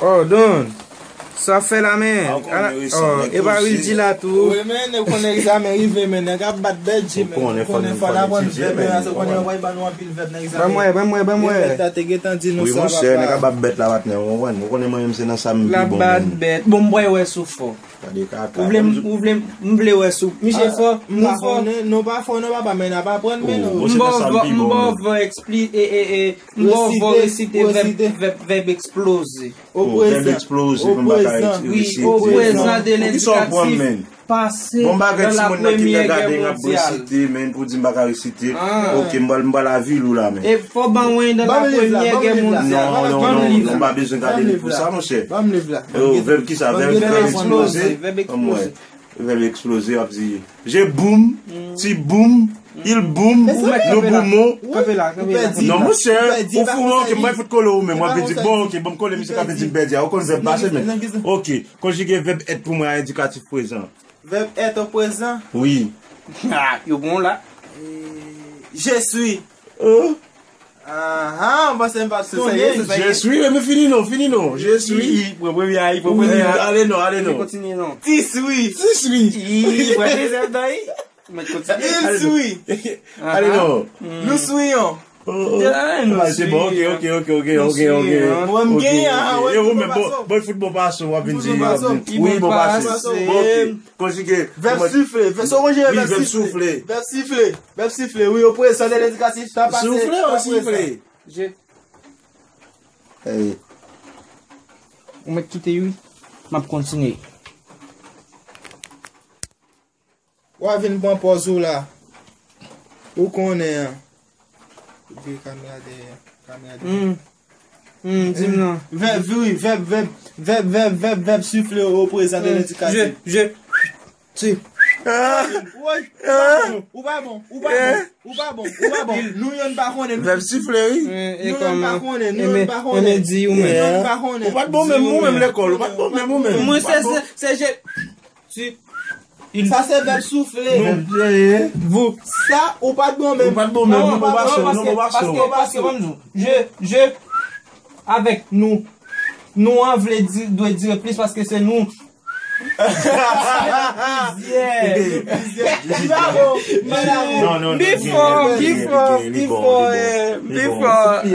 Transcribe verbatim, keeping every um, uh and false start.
Oh, Don. Sa fè la, men. Ah, ou konnen resan, oh, nèg e pa wi di la tou. Wi, men, ou konnen egzamen rive, men. Nèg ap bat bèt, G, men. Ou konnen fò n aprann etidye, men. Ou konnen yo pral ban nou anpil vèb nan egzamen. Ban mwen, ban mwen, ban mwen. Mèt la te gentan di nou sa, papa. Wi, monchè, nèg ap bat bèt la, patnè. Ou konprann? Ou konnen mwen menm se nan sa m pi bon, men. L ap bat bèt. Bon, m pral wè sou fò. Gade kaka. Ou vle, ou vle, m vle wè sou. Misye fò, nou fò. Nou pa fò, non, papa, men n ap aprann, men nou. M ba w, m ba w vèb ekspli-, e, e, e, m ba w vèb resite, vèb, vèb, vèb eksploze. Vèb eksploze, pou m pa ka resite. Wi, au présent de l'indikatif passé dans la Première Guerre mondiale. Bon bagay, timoun nan kindergarten ap resite, men pou di m pa ka resite. Ok, m pral, m pral avil ou la, men. E fò ban mwen dans la Première Guerre mondiale. Non, non, non, non, m pa bezwen gade liv pou sa, monchè. Ban m liv la. Yo, vèb ki sa? Vèb eksploze. Vèb eksploze. Vèb eksploze, w ap di, je boum, ti boum, il boum, nou boumon. Kanpe la, kanpe la. Non, monchè, ou fou, ok, m bay fout kole ou menm, w ap vin di, bon, ok, ban m kole misye k ap vin di m pèdi a, ou konn vèb pase, men. Ok, konjige vèb èt pou mwen a endikatif prezan. Vèb èt o prezan? Wi. Ah, yo bon la. Je suis. Ahan, m panse m pa t konnen. Je suis, men fini non, fini non. Je suis. Pran premye a, pran premye a. Ale non, ale non. Kontinye non. Ti swi. Ti swi. Pran dezyèm tan, wi. Mèt kontinye. Il swi. Ale non. Nou swiyon. Se bon, ok, ok, ok, ok, ok, ok. Mwen m genyen, ah, wè. E ou menm, bon, bon, fout bon pase, w ap vin di, w ap vin di. Wi, bon pase. Bon, ok. Konjige. Vèb sifle. Vèb, so konjige vèb sifle. Vèb sifle. Vèb sifle, wi, o prezan de l'endikatif, sa pase. Soufle ou sifle? Je. Ou mèt kite, wi. M ap kontinye. W a vin pran pòz ou la. Ou konnen an. Vire kamera dèyè. Kamera dèyè. Hmm, di m non. Vèb, wi, vèb, vèb, vèb sifle o prezan de l'endikatif. Je, je. Si. Woy, ou pa bon, ou pa bon, ou pa bon, ou pa bon, ou pa bon. Nou yonn pa konnen. Vèb sifle, wi. Nou yonn pa konnen, nou yonn pa konnen. Nou yonn pa konnen. Ou pa t bon menm, ou menm lekòl, ou pa t bon menm, ou menm. Mwen se, se, se, je, si. Sa se vèb soufle. Vou. Sa, ou pa t bon menm. Ou pa t bon menm, nou bon pase, nou bon pase. Paske, paske, paske, ban m di w, je, je, avèk nou, nou an vle di, dwe dire plis paske se nou. Plizyè. Plizyè. Li pa bon. Li pa bon. Non, non, non, li gen, li gen, li gen, li bon, li bon, li bon.